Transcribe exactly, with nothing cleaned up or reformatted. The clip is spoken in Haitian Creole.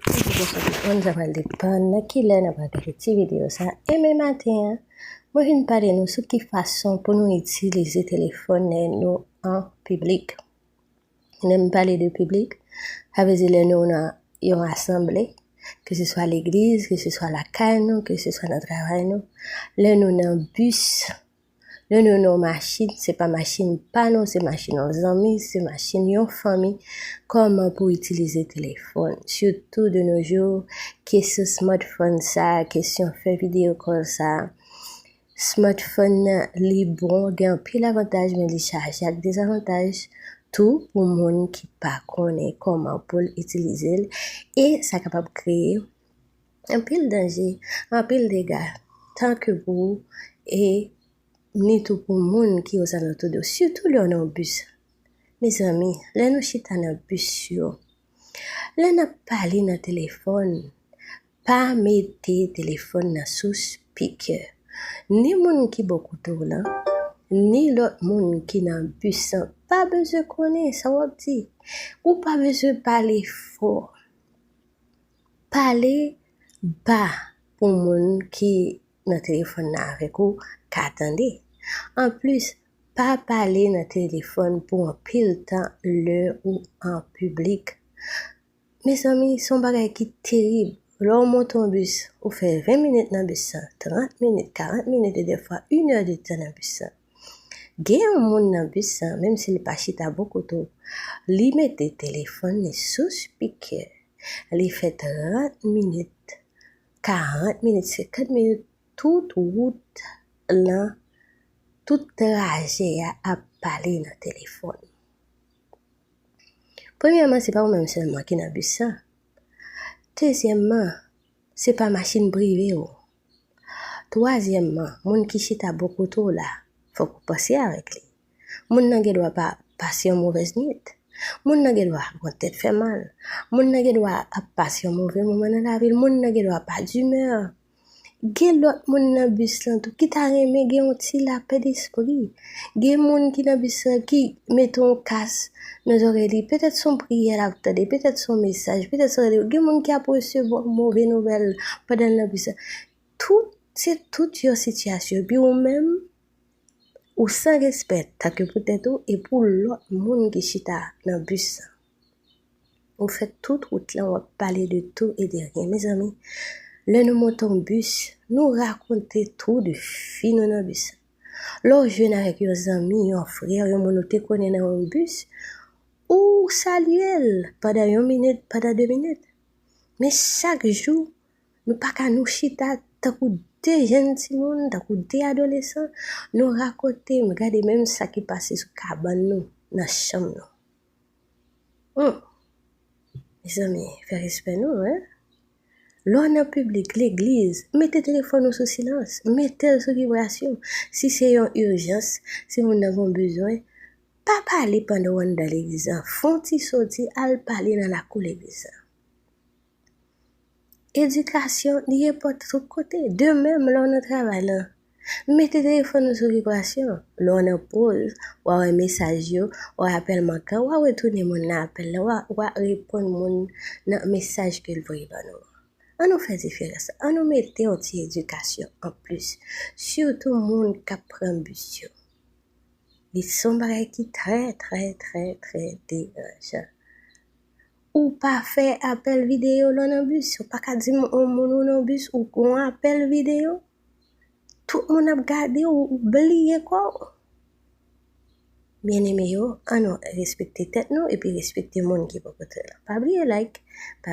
Kisa pral depann nan ki lè n ap gade ti videyo sa. E men maten an, mwen vin pale nou sou ki fason pou nou itilize telefòn nou an piblik. Lè m pale de piblik, sa vle di lè nou nan yon asanble, ke se swa legliz, ke se swa lakay nou, ke se swa nan travay nou, lè nou nan bis, lè nou nan machin, se pa machin pa nou, se machin yon zanmi, se machin yon fanmi, kòman pou itilize telefòn, sitou de nos jours, kesyon smartphone sa, kesyon fè video call sa. Smartphone nan, li bon, gen anpil avantaj, men li chaje ak dezavantaj tou pou moun ki pa konnen kòman pou l itilize l, e sa kapab kreye anpil danje, anpil dega, tan ke pou ou, e ni tou pou moun ki ozalantou de w, sitou lè w nan yon bis. Mezanmi, lè nou chita nan bis yo, lè n ap pale nan telefòn, pa mete telefòn nan sou speaker. Ni moun ki bò kote w lan, ni lòt moun ki nan bis lan pa bezwen konnen sa w ap di. Ou pa bezwen pale fò. Pale ba pou moun ki nan telefòn nan avèk ou ka tande. Anplis, pa pale nan telefòn pou anpil tan lè ou an piblik. Mezanmi, se yon bagay ki terib. Lè w monte yon bis, ou fè ven minit nan bis lan, trant minit, karant minit, e dèfwa inè de tan nan bis lan. Gen yon moun nan bis lan, menm si l pa chita bò kote w, li mete telefòn li sou speaker. Li fè trant minit, karant minit, senkant minit, tout wout lan, tout trajè a ap pale nan telefòn. Premyèman, se pa ou menm sèlman ki nan bis lan. Dezyèmman, se pa machin prive w. Twazyèmman, moun ki chita bò kote w la, fòk ou panse avèk li. Moun nan gen dwa pa pase yon movèz nwit. Moun nan gen dwa gon tèt fè mal. Moun nan gen dwa ap pase yon move moman nan lavi l. Moun nan gen dwa pa dimè. Gen lòt moun nan bis lan tou ki ta renmen gen yon ti lapè despri. Gen moun ki nan bis lan ki mete yon kas nan zòrèy li. Petèt se yon priyè l ap tande, petèt se yon mesaj, petèt se yon randevou. Gen moun ki ap resevwa move nouvèl pandan l nan bis lan. Tout, se tout yon sitiyasyon. Epi ou menm, ou san respè tanke pou tèt ou e pou lòt moun ki chita nan bis lan. Ou fè tout wout lan, w ap pale de tout e de ryen. Mezanmi, lè nou monte yon bis, nou rakonte tou de fi nou nan bis lan. Lè w jwenn avèk yon zanmi, yon frè, yon moun ou te konnen nan yon bis, ou salye l pandan yon minit, pandan de minit. Men chak jou, nou pa ka nou chita tankou de jèn timoun, tankou de adolesan, nou rakonte, m gade menm sa ki pase sou kabann nou, nan chanm nou. Hmm. Mezanmi, fè respè nou, en. Lè w nan piblik, legliz, mete telefòn ou sou silans, mete l sou vibrasyon. Si se yon ijans, si moun nan gen yon bezwen, pa pale pandan w anndan legliz lan. Fè yon ti soti, al pale nan lakou legliz lan. Edikasyon, li enpòtan tout kote. De menm, lè w nan travay lan, mete telefòn ou sou vibrasyon. Lè w nan poz, w a wè mesaj yo, w a wè apèl mankan, w a retounen moun nan apèl lan, w a, w a reponn moun nan mesaj ke l voye ban nou. Ann nou fè diferans. Ann nou mete yon ti edikasyon anplis. Sitou moun k ap pran bis yo. Li se yon bagay ki trè, trè, trè, trè deranjan. Ou pa fè apèl videyo lè w nan bis. Ou pa ka di m yon moun ou nan bis, ou gon apèl videyo. Tout moun ap gade w, ou bliye kò w. Byeneme yo, ann nou respekte tèt nou epi respekte moun ki bò kote w lan. Pa bliye like, pa